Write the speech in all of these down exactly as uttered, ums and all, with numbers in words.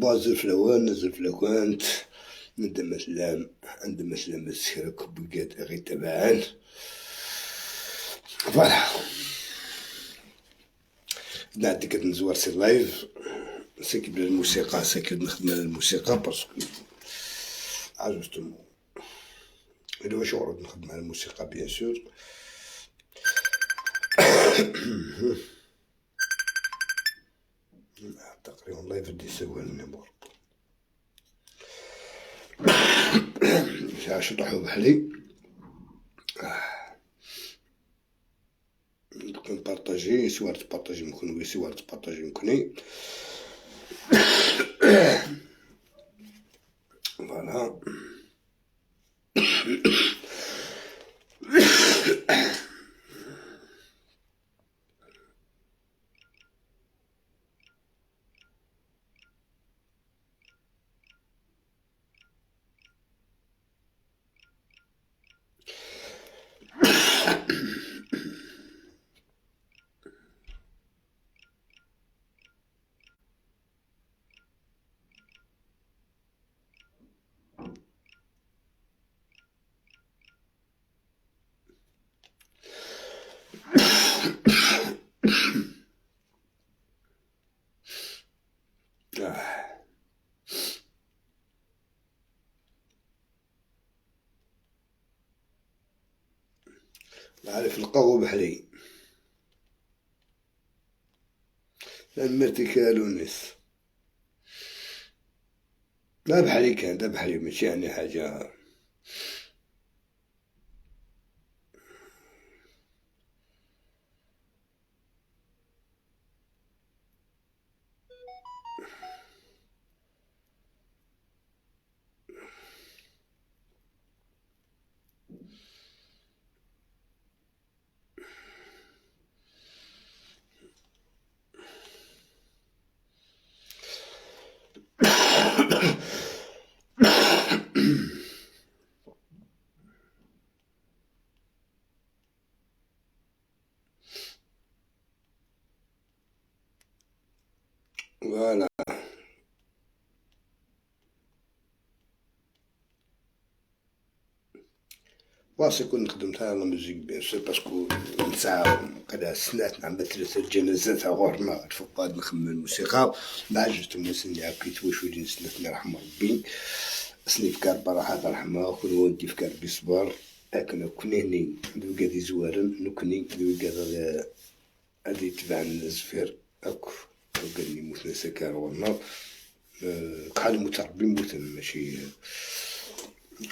Bon, azul fell-awen, azul fell-akent. Anda ma tellam, anda ma tellam, ad sekrakk wigad i ɣ-ittabaɛen. Voilà. Nɛeddi kan nezwar si live. Sakit lmusiqa, sakit nexdem ara lmusiqa, parce que, ah, justement. Ila wacu ur nxeddem ara lmusiqa, bien sûr. Taqrib live d isawalen-nni. Sɛiɣ ciṭuḥ ubeḥri. Donc npartaji, siwa tpartajim kenwi, siwa tpartajim kenwi. Voilà. آه. عارف القهوة بحري. المرتكالونيس. لا، بحري كان، لا، بحري، ماشي يعني حاجة. Voilà. Parce que نخدم تاع la musique, bien sûr, parce que نسعى قد سنات نعمل ثلاثة جنازات غورنا الفقاد نخمم الموسيقى. مع جوج تموسن يا كي توشو دين سنات يرحم ربي. سني فكار براحة الرحمة، كل ودي فكار بصبر. لكن كنا هني، ذو قاعد يزوارن، نكني، ذو قاعد هذا يتبع الزفير أكو. وقال لي موت نسكر والله. آه، كحال موت ربي موت ماشي.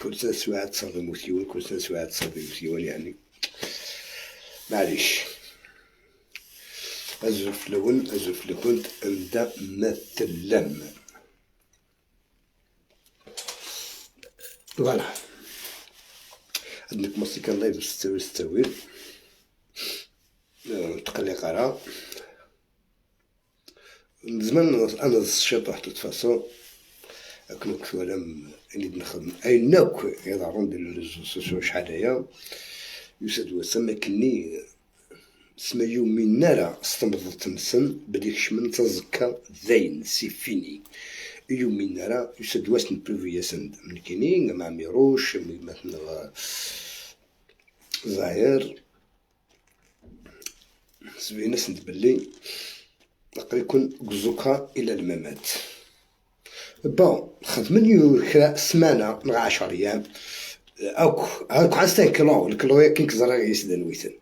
كل سنة سواعد تصاب موت يوم، كل سنة سواعد تصاب موت يوم يعني. معليش. أزرف لون، أزرف لكنت، أمدا مثلم. Voilà. عندك موسيقى لايف ستاوي ستاوي. آه، تقلي قرا. زمان أنا الشيط واحد الفاصون. أكنك ولا م-، اللي بنخدم. أي نوك يضعون ديال الريزو سوسيو شحال هيا. يسد وسمكني. Sma yumin ara s temḍelt-nsen belli kecmen taẓekka, dayen, c'est fini. Yumin ara, yusa-d wass n privi-yasen-d. Am nekkini, am Ɛmiruc, am gma-tneɣ, eh, Zahir. Sbin-asen-d belli aql-iken deg uẓekka ila lmamat. Bon, xedmen yu-, kra ssmana neɣ ɛecṛ yyam. Akk, akk ɛas ten kilo, leklo-ya kan k-ẓriɣ yis d anwi-ten.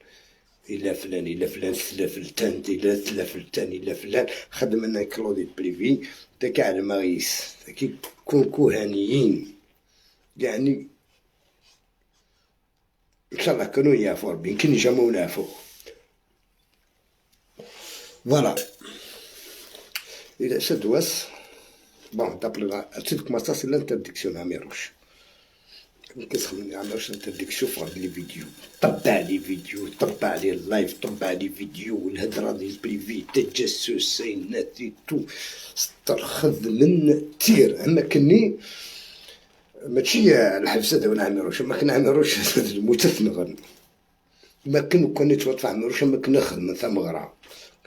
Ila flan, ila flan, tla feltant, ila tla feltan, ila flan. Xedmen leklo di privi, taki ɛelmeɣ yis. Taki kun kuhaniyin. Yeɛni, inchallah kan ur yeɛfu Rebbi, nekkini jamais ur neɛfu. Voilà. Ila s ad was. Bon, d'après la, tu commences, c'est l'interdiction, Amirouche. Qu'est-ce que Amirouche, l'interdiction, faire les vidéos. Tabba les vidéos, tabba les lives, tabba les vidéos, الهدرة ديال البريفي، تجسس، سينات et tout. ستر خدمن تير. أما كني، ماشي الحبس هذا ولا عميروش، أما كان عميروش الموت تنغن. ما كان، كان يتوطى عميروش، أما كنا خدمة ثمغرة.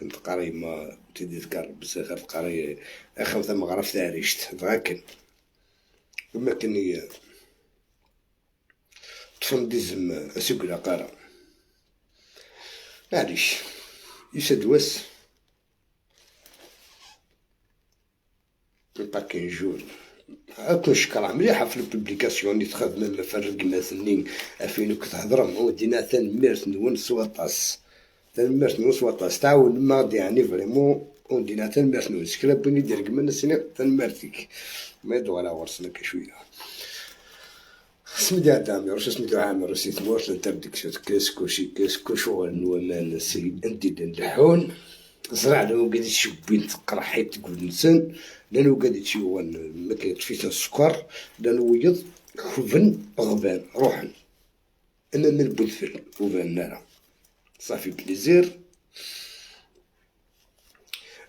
Akken teqqar yemma, tidi tgar bzaf, teqqar-, axxam tameɣra f taɛrict, dɣa akken. Am akken i ṭṭfen d izem, a s-ugreɣ ara. Maɛlic, yusa-d wass, Pakin Jul. Ad ken-cekkreɣ mliḥ ɣef le publication i txedmem ɣef rregmat-nni, ɣef win akk thedrem. Undin-a tanemmirt-nwen s waṭas. Tanemmirt-nwen s waṭas. Tɛawnem-aɣ-d, yeɛni, vraiment. Undin-a tanemmirt-nwen. S kra n win i d-iregmen, ad s-iniɣ tanemmirt-ik. Ma ad uɣaleɣ ɣur-sen akka cwiya. Asmi d-iɛedda Ɛmiruc, asmi d-iruḥ Ɛmiruc si tmurt, llan tabdegt tekkes, kuci yekkes, kuc uɣalen waman seg anda i llan leḥḥun. Ẓriɣ llan wigad i ttcewwin tqerḥit deg wul-nsen, llan wigad i tt-yuɣen makken yeṭṭef-iten sskeṛ, llan wiyeḍ kben, ɣban, ruḥen. Ama am bu udfel, ur banen ara. Safi plaisir.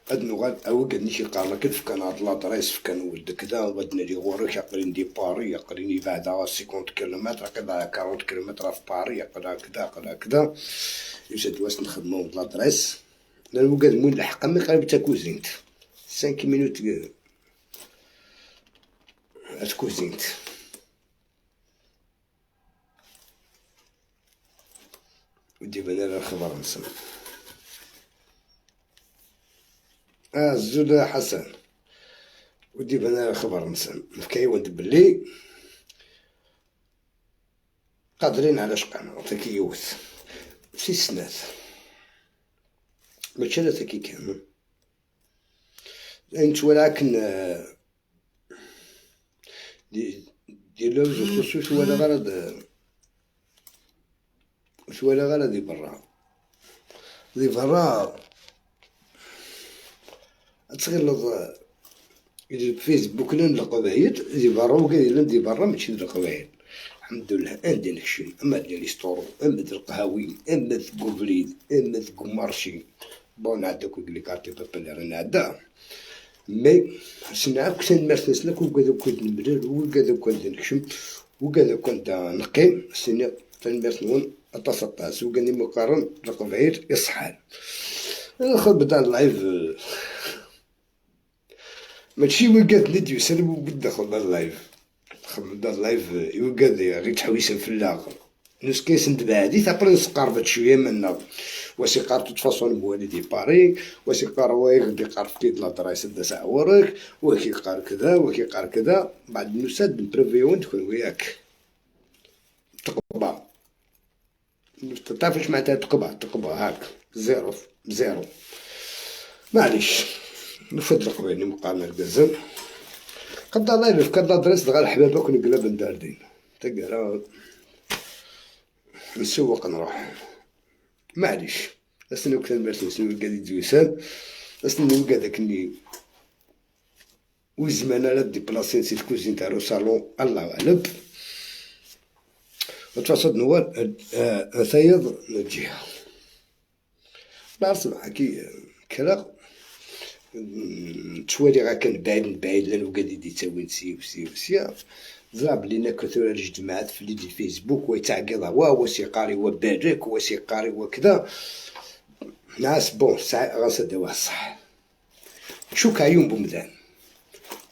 Ad nuɣal, a wigad-nni i k-iqqaren akken, fkan-aɣ-d l'adresse, fkan-awen-d kda, ad nali ɣur-k, aql-in di Paris, aql-in yebɛed-aɣ cinquante kilomètres, aql-in à quarante kilomètres ɣef Paris, aql-in kda, aql-in kda. Yusa-d wass nxedm-awen-d l'adresse. Llan wigad wwin lḥeqq, am qrib d takuzint. Cinq minutes, euh, ar tkuzint. Ur d-iban ara lexbar-nsen. Azul a Ḥasan. Ur d-iban ara lexbar-nsen. Nefka-yawen-d belli qadrin ɛla cqana, tagi yiwet. Si snat. Mačči ala tagi kan. Ayen ttwalaɣ akken, eh, di, di les réseaux sociaux ur twalaɣ ara d-, ur twalaɣ ara di berra. Di berra, ad tɣileḍ, eh, di Facebook llan Leqbayel, di berra wigad yellan di berra mačči d Leqbayel. Lḥemdullah, anda nekcem, ama d les restaurants, ama d leqhawi, ama deg ubrid, ama deg umarci. Bon, nɛedda akk deg les quartiers populaires, nɛedda. Mais, ssneɣ akk tanemmirt-nsen akk, wigad akk ad nemlal, wigad akk ad nekcem, wigad akk anda neqqim, ssneɣ tanemmirt-nwen aṭas, aṭas. Wigad i m-iqqaren Leqbayel iṣeḥḥan. Nxeddem-d live, mačči wigad-nni d-yusan wid daxel live. Nxeddem-d live i wigad i ttḥewwisen fell-aɣ. Nuska-yasen-d beɛd-it, après nesqerb-d cwiya iman-nneɣ. Wa s-iqqar de toute façon mwali di Paris, wa s-iqqar, wa iɣ-d-iqqar efk-iyi-d l'adresse ad d-aseɣ ɣur-k, wa k-iqqar kda, wa k-iqqar kda. Mbeɛd nusa-d nprévu-yawen-d kenwi, yak. Teqba. Tafeč meɛna teqba, teqba, hak. Zéro, zéro. Maɛlic. Nufa-d leqbayel i m-qqaren irgazen. Qedda live, fka-d l'adresse dɣa leḥbab akk n Glab n Dardin. Taggara nsewweq, nruḥ. Maɛlic. Ass-n akk tanemmirt-nsen i wigad i d-yusan. Ass-n wigad akken i ur zmiren ara ad déplacen si tkuzint ar usalun, Allahu aɛlam. Ad tfaṣad n wal, eh, eh, tayeḍ n lǧiha. Bar ṣbeḥ aki, eh, kkreɣ, mm, ttwaliɣ akken bɛid n bɛid llan wigad i d-ittawin sya u sya u sya. Ẓriɣ belli nekk tura lǧedmaɛat fell-i di Facebook, wa yettɛeggiḍ, wa, wa s-iqqar i wa barek, wa s-iqqar i wa kda. Nas, bon, sɛiɣ ɣas ad awiɣ ṣṣeḥ. Tcuk ɛyun n umdan.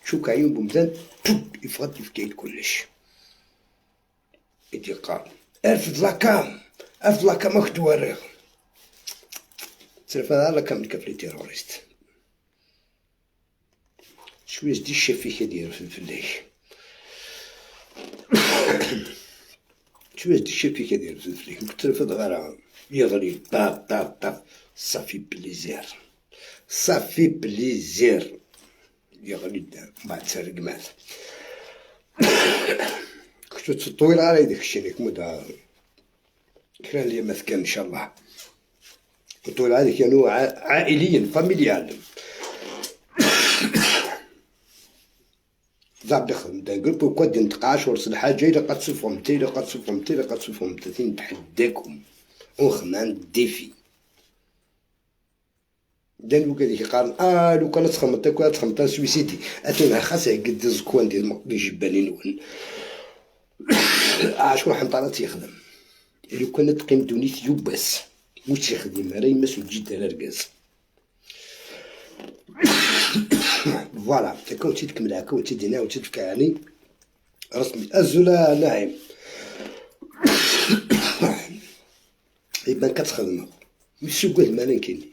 Tcuk ɛyun n umdan, pum, yeffeɣ-d yefka-yi-d kullec. I d-yeqqar, "Rfed la cam, rfed la cam, ad k-d-wariɣ." Ttrefa la cam nekk ɣef les terroristes. Cwiya d ccaf-ik ad yerfed fell-ak. Cwiya d ccaf-ik ad yerfed fell-ak. Ur k-ttrefiḍ ara. Yeɣli, paf, paf, paf. Ça fait plaisir. Ça fait plaisir. Yeɣli-d, mbeɛd tarregmat. Kečč ur teṭṭwil ara yid-k keččini, kem-, kra n lyamat kan, ncallah. Ur teṭṭwil ara yid-k, yernu ɛa-, ɛailiyen, familial. Ẓabbi xdem d agrup, ukkad n tqac ur s lḥaǧa, ilaq ad tsuffɣemt, ilaq ad tsuffɣemt, ilaq ad tsuffɣemt, tin tḥeddakum. Uxman défi. Ddan wigad i k-iqqaren, ah, lukan ad txedmeḍ akk, ad txedmeḍ aswisidi. Atan xas heggi-d iẓekwan di lmeq-, di jebban-nwen. Acu ḥenṭar ad tt-yexdem? Lukan ad teqqim ddunit yiwwas, ur tt-yexdim ara yemma-s ur ǧǧint ara argaz. Voilà, akka ur tt-id-kemmleɣ, akka ur tt-id-yenna, ur tt-id-fkeɣ, yeɛni, resmi. Azul a Naɛim. Iban kan txedmeḍ. Yessugad ma nekkini.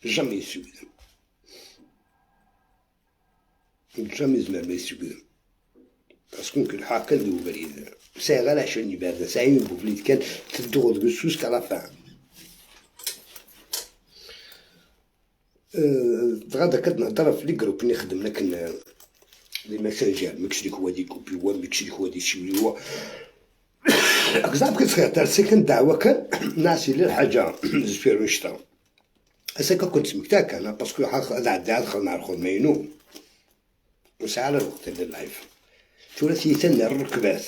Jamais yessugad. Jamais zemren ad yessugden. Parce que nekk lḥuɣ kan di ubrid. Ur sɛiɣ ara acu n yiberdan. Sɛiɣ yiwen ubrid kan, tedduɣ deg-s jusqu'à la fin. Euh, dɣa d akka d-nehder ɣef les groupes-nni xeddmen akken, euh, di Messenger, mi kečč di kwadi kupi wa, mi kečč di kwadi siwli wa. Exemple, kif txedmeḍ, c'est kan ddeɛwa kan, neɣ s yella lḥaǧa, zfir wannect-a. Ass-agi ad kent-smektaɣ kan, parce que ad ɛeddiɣ ad xedmeɣ lxedma-inu. Ur sɛiɣ ara lweqt n live. Tura tiyita n rrekbat.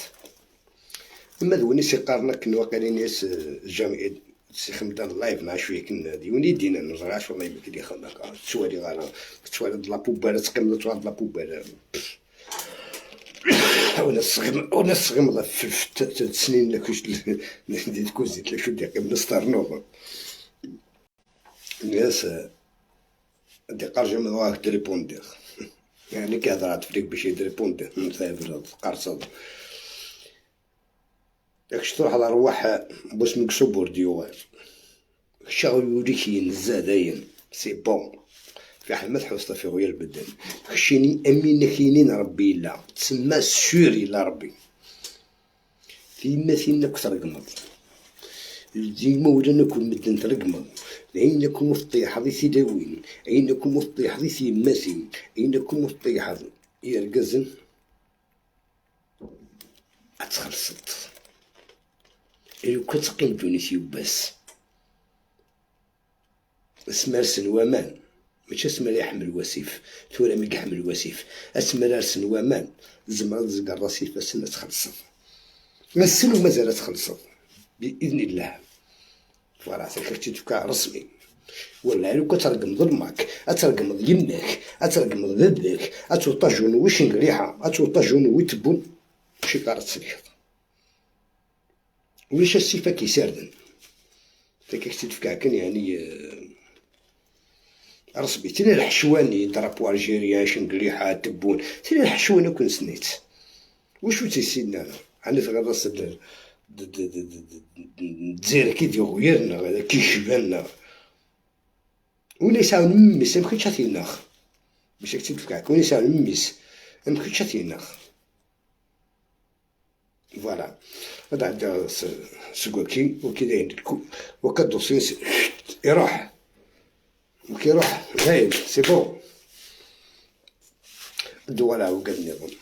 Ama d win i s-iqqaren akken waqil ini-as, eh, Jamid, sixem-d live neɣ acu akken, d yiwen i d-yennan, ur ẓriɣ acu live i d-ixdem akka, ur ttwaliɣ ara, tettwaliḍ la poubelle, ad teqqimeḍ ad twaliḍ la poubelle. Ur nesɣim-, ur nesɣimeḍ ɣef lfet-, t-, t-, snin la kuc-, di tkuzit la kuc d-iqqimen ad s-ternuḍ. Yes, eh, ad iqqar Jamid ɣur-k d-ripundiɣ. Yeɛni kihedṛeɣ-d fell-ak bac ad d-ripundiɣ. Tɛebreḍ, tqerseḍ. Kečč truḥeḍ rrwaḥ n wasmi i iṣubb ur d-yuɣal. Kečč aɣyul-ik yenza dayen. C'est bon. Fiḥel ma tḥusseḍ ɣef iɣyal n medden. Keččini am win ak-yinin Rebbi yella. Tsemma sûr yella Rebbi. Tiyemmatin akk tregmeḍ. D imawlan akk n medden tregmeḍ. D ayen akk umi teṭṭiḥeḍ i tilawin. Ayen akk umi teṭṭiḥeḍ i tyemmatin. Ayen akk umi teṭṭiḥeḍ i yergazen. Ad txellṣeḍ. Lukan teqqim ddunit yiwwas. Asmi ara rsen waman, mačči asmi ara iḥmel wasif, tura mi iḥmel wasif, asmi ara rsen waman, tzemreḍ ad tzeggreḍ asif ass-n ad txellṣeḍ. Ass-n u mazal ad txellṣeḍ, bi idnillah. Voilà, takert i d-tefka resmi. Wala, lukan ad tregmeḍ lmak, ad tregmeḍ yemma-k, ad tregmeḍ baba-k, ad twṭajuneḍ wi cengliḥa, ad twṭajuneḍ wi tebbun, acu ara tesliḍ? Ulac asif ad k-isarden. Takakt i d-fkeɣ kan, yeɛni, eh, resmi. Tili lḥecwani, drapeau algérien, cengliḥa, tebbun. Tili lḥecwani akk nessen-itt. Wacu ur tt-issinen ara? Ɛni tɣileḍ-as d, d, d, d, d, d, d, d Lezzayer akka i d-iɣyal neɣ akka i yecban neɣ? Win yesɛan memmi-s, amek kečč ad t-ineɣ? Bac ak-tt-id-fkeɣ, win yesɛan memmi-s, amek kečč ad t-ineɣ? Voilà. Ad ɛeddiɣ s-, seg waki, waki dayen, ku-, waka ddusir s-, iruḥ. Waki iruḥ, dayen, c'est bon. Ad d-uɣaleɣ ugad nniḍen.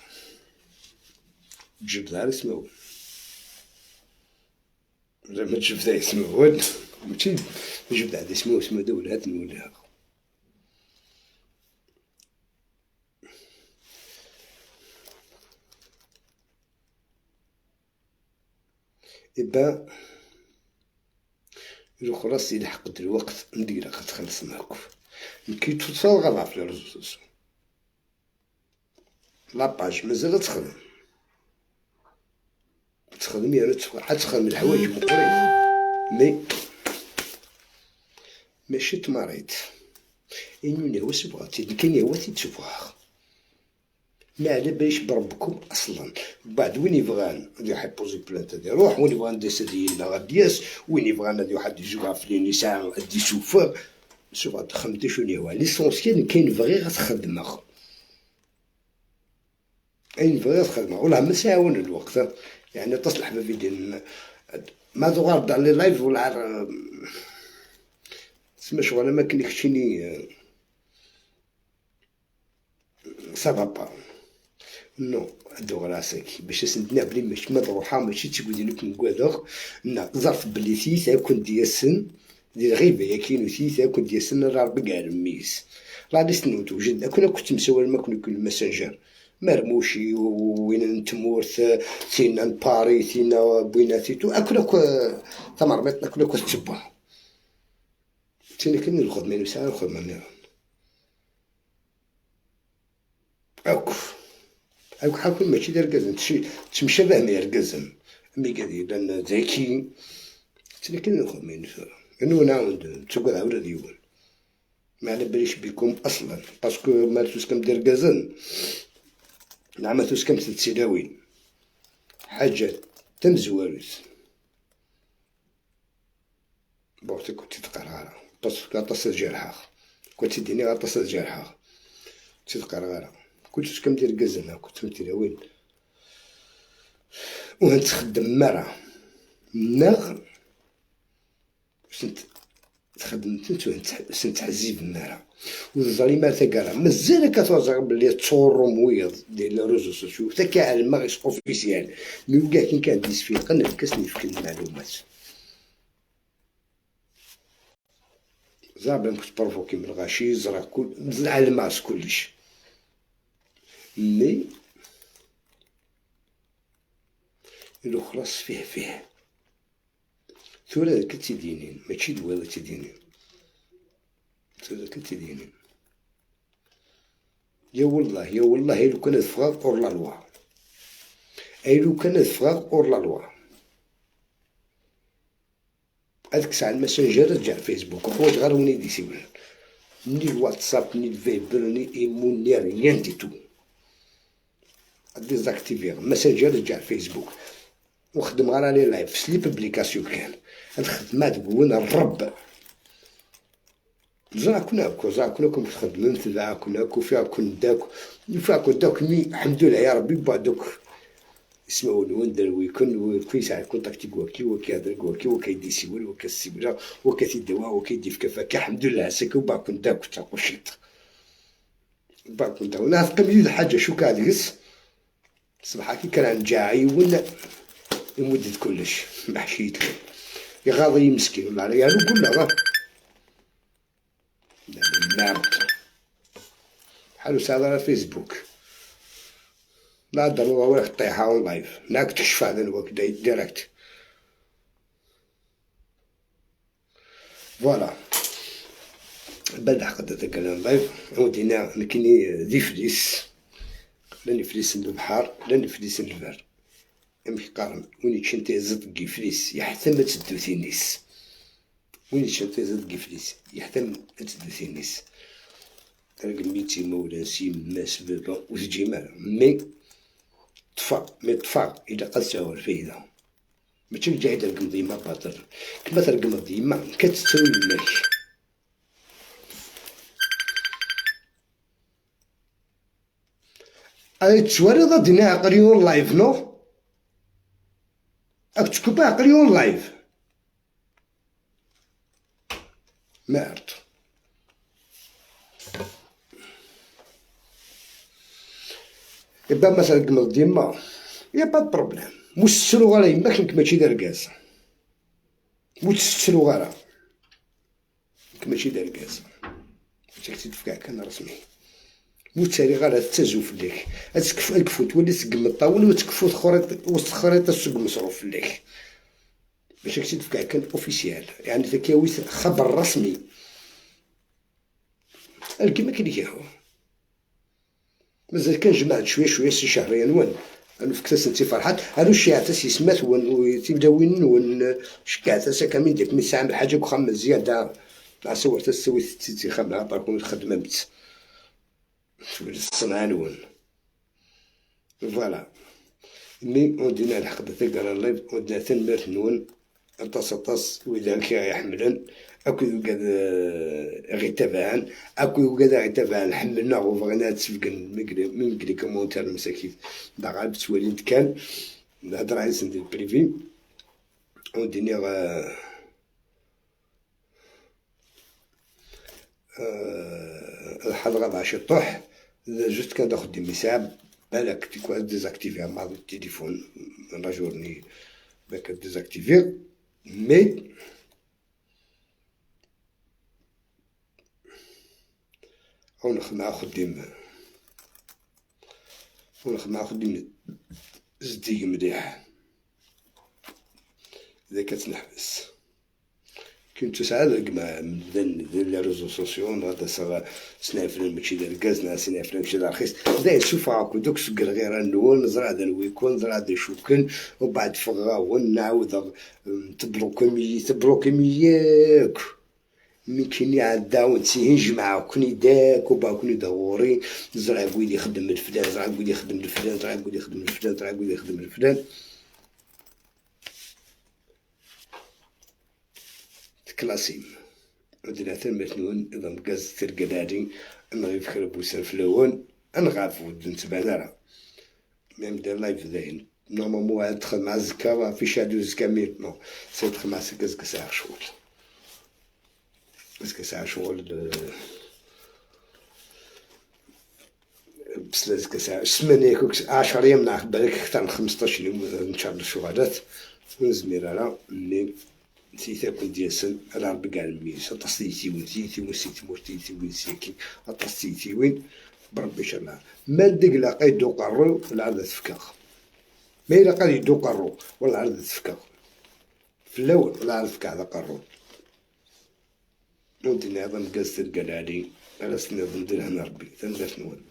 Ǧebdeɣ ismawen. Lama ǧebdeɣ ismawen, mačči ǧebdeɣ ismawen, ismawen d awlad n wulaɣ. Iba, lxelas ilḥeq-d lweqt anda ilaq ad txellṣem akk. Nekk yettwaṭṭef ɣer ɣef les réseaux sociaux. La page mazal ad texdem. Ad texdem yerna ad tef-, ad texdem leḥwayeǧ meqqrit. Mais mačči tmarit. Inu nehwa sebɣeɣ-tt-id, nekkini nehwa-t-id sebɣeɣ. Meɛna bac brebkum aṣlan. Mbeɛd win yebɣan ad iruḥ ipozi plainte ad iruḥ, win yebɣan ad d-yas ad yennaɣ ad d-yas, win yebɣan ad iruḥ ad izug ɣef lin yesɛa ad d-isufeɣ. Suɣ ad texdem d acu n yehwa. L'essentiel nekk ayen bɣiɣ ad t-xedmeɣ. Ayen bɣiɣ ad t-xedmeɣ. Wellah ma s-iɛawen lweqt, yeɛni aṭas n leḥbab i d-yennan. Ma tuɣaleḍ dans les lives, wellah ar, tma ccɣel am akken i keččini, ça va pas. Non, ad d-uɣaleɣ saki. Bac ad sen-d-nniɣ belli mačči ma d-ruḥeɣ, mačči d tigudin i ken-ggwadeɣ. Neɣ ẓret belli tiyita akk d-yasen, di lɣiba-yaki n tiyita akk d-yasen, ala Rebbi i iɛelmen mmi-s. La liste-nwen tewjed, akk akk temsawalem akk nekk Messenger. Mermuci, win n tmurt, tinna n Paris, tinna n Buenath et tout, akk akk, eh, tamermiṭ, akk akk tettewwa. D tin akken i lxedma-inu, sɛiɣ lxedma nniḍen. Akk. Akk ḥakun mačči d argazen, ttemcabah mi argazen. Am igad yellan daki, d tin akken i lxedma-inu tura. Anwa nɛawen-d, ttagadeɣ ula d yiwen. Meɛna beric bikum aslan, parce que ma tuskam d irgazen, neɣ ma tuskam d tilawin, ḥaǧa tamezwarut. Bon, ur kent-id-qqareɣ ara, parce que aṭas ad jerḥeɣ. Kent-id-iniɣ aṭas ad jerḥeɣ. Ur kent-id-qqareɣ ara. Kul tuskam d irgazen, kent d tilawin, ur tent-txeddmem ara. Neɣ ur tent-txeddmem, ur tent-, ur tent-tḥezzibem ara. Ur teẓrim ara taggara. Mazal akka tuẓa belli ttɣurrum wiyeḍ di les réseaux sociaux. Takka ɛelmeɣ is officiel. Mi wigi akken kan d-isfilqen, lkas n-yefken lmaɛlumat. Ẓriɣ belli kent provokim lɣaci, ẓriɣ kul, ɛelmeɣ s kullec. Mais lexlaṣ fih fih. Tura ad k-tt-id-inin, mačči d wiḍ ad tt-id-inin. Tura ad k-tt-id-inin. Ya wallah, ya wallah, ay lukan ad ffɣeɣ hors la loi. Ay lukan ad ffɣeɣ hors la loi. Ad kkseɣ le Messenger, ad ǧǧeɣ Facebook. Ur ḥwaǧeɣ ara win i d-isiwlen. Ni le WhatsApp, ni le Viber, ni Imo, ni rien du tout. Ad désactiviɣ Messenger, ad ǧǧeɣ Facebook. Ur xeddmeɣ ara les lives, s les publications kan. Ad xedmeɣ deg-wen Ṛebb. Ẓriɣ-ken akk, ẓriɣ-ken akk amek txeddmem, tebɛeɣ-ken akk, ufiɣ-ken d akk, ufiɣ-ken d akk, mi, ḥemdullah ya Ṛebbi, wwiɣ-d akk ismawen-nwen, derwiken, waki yesɛa contact deg waki, waki yehder deg waki, waki ad d-isiwel, waki ad s-siwleɣ, waki ad t-id-awiɣ, waki ad d-ifk afakka, ḥemdullah, ass-agi wwiɣ-ken d akk d taquciṭ. Wwiɣ-ken d akk. Neɣ teqqim yid lḥaǧa cukkeɣ deg-s, ṣṣbeḥ-agi kra nǧaɛ yiwen, imudd-d kullec, meḥcit. Iɣaḍ-iyi meskin, meɛna yernu gulleɣ. La merde. Ḥal ur sɛiḍ ara Facebook. La d-rnuḍ awal ṭṭiḥa en live. Neɣ tekcef ad nwak direct. Voilà. Bad ḥqed tagara en live. Ur d-iniɣ nekkini d iflis. Llan iflisen n lebḥer, llan iflisen n lberr. Amek qqaren, win yeččan tayaziḍt deg yiflis, yeḥtam ad teddu tin-is. Win yeččan tayaziḍt deg yiflis, yeḥtam ad teddu tin-is. Regmit imawlan s yemma-s, baba, ur teǧǧim ara. Mi ṭṭfeɣ, mi ṭṭfeɣ, ilaq ad sɛuɣ lfayda. Mačči lǧahi d regmeḍ yemma baṭel. Kma tregmeḍ d yemma, nekk ad tettru yemma-k. Ay tettwaliḍ ad d-iniɣ aql-i en live, non? Ad k-tkupa aql-i en live. Merde. Iba ma tregmeḍ dima, y a pas de problème. Mu tettruɣ ara yemma-k, nekk mačči d argaz. Mu tettruɣ ara. Nekk mačči d argaz. Ad ak-tt-id-fkeɣ kan rasmi. Mu ttariɣ ara tettazu fell-ak. Ad tekfu, ad tekfu twali seg imeṭṭawen, u tekfu texriṭ, u texriṭ seg umeṣruf fell-ak. Bac ak-tt-id-fkeɣ kan officiel. Yeɛni takawit xaber rasmi. Alkim akken i k-yehwa. Mazal kan jemɛet cwiya cwiya si ccehriya-nwen. Ad nefket-asen tiferḥat, ad nucciɛet-as yesmat-wen, u tilawin-nwen, ceggɛet-as akka mi d-, mi tesɛam lḥaǧa deg uxxam n zzyada, ɛsawret-as, tawit-tt-id s ixxamen, aṭerkun txeddmem-tt. Tewwet ṣṣenɛa-nwen. Voilà. Mi ur d-iniɣ lḥeqq d taggara n live, ur d-iniɣ tanemmirt-nwen. Aṭas, aṭas widak i ɣ-iḥemmlen, akked wigad, eh, i ɣ-itabaɛen, akked wigad i ɣ-itabaɛen, ḥemmlen-aɣ, ur bɣin ad sbeggen mi gli-, mi gli commentaire msakit. Daɣ ad ttwalin-t kan, nehder-asen di privé, ur d-iniɣ, eh, eh, ad ḥadreɣ ad ciṭuḥ, d juste kan d axeddim yesɛa, balak tikwal ad désactiviɣ maḍi téléphone, la journée, balak ad désactiviɣ, mais ad nexdem axeddim, ad nexdem axeddim zeddig mliḥ. Dak ad tt-neḥbes. Kuntu sɛiɣ deg ma-, medden di les réseaux sociaux, neɣ ad aseɣ Sniper mačči d argaz, neɣ Sniper mačči d arxis. Dayen sufɣeɣ-ken akk seg lɣira-nwen, ẓriɣ d anwi-ken, ẓriɣ d acu-ken, ubeɛd ffɣeɣ-awen, nɛawdeɣ, mm, teblukim-iyi, teblukim-iyi akk. Mi kini ɛeddawen sihin, jemɛeɣ-ken-id akk, ubaɣ-ken-id ɣur-i. Ẓriɣ wid ixeddem leflan, ẓriɣ wid ixeddem leflan, ẓriɣ wid ixeddem leflan, ẓriɣ wid ixeddem leflan. Teklasim. Ad d-naf tamert-nwen d ameggaz tirga lɛali, ad nɣib kra n wussan fell-awen, ad nɣab ur d-nettban ara. Même des lives dayen. Normalement, ad txedem azekka, ɣef icadu azekka, mais non. C'est txedem azekka, azekka sɛiɣ ccɣel. Azekka sɛiɣ ccɣel, euh, بس لازم كسا سمانية كوكس عشر أيام ناخ بالك أكثر من خمسطاش يوم إن شاء الله شغالات. ونزمير على مني سيتا كنت ياسن على ربي كاع الميس. أطاس تيتيوين، تيتيوين سيتي مور، تيتيوين سيكي. أطاس تيتيوين بربي إن شاء الله. ما ندق لا قيدو قرو ولا عاد تفكاغ. ما إلا قال يدو قرو ولا عاد تفكاغ. في الأول ولا عاد تفكاغ ذا قرو. Ur d-nniɣ ameggaz tirga lɛali, ara s-nniḍen di lehna Rebbi, tanemmirt-nwen.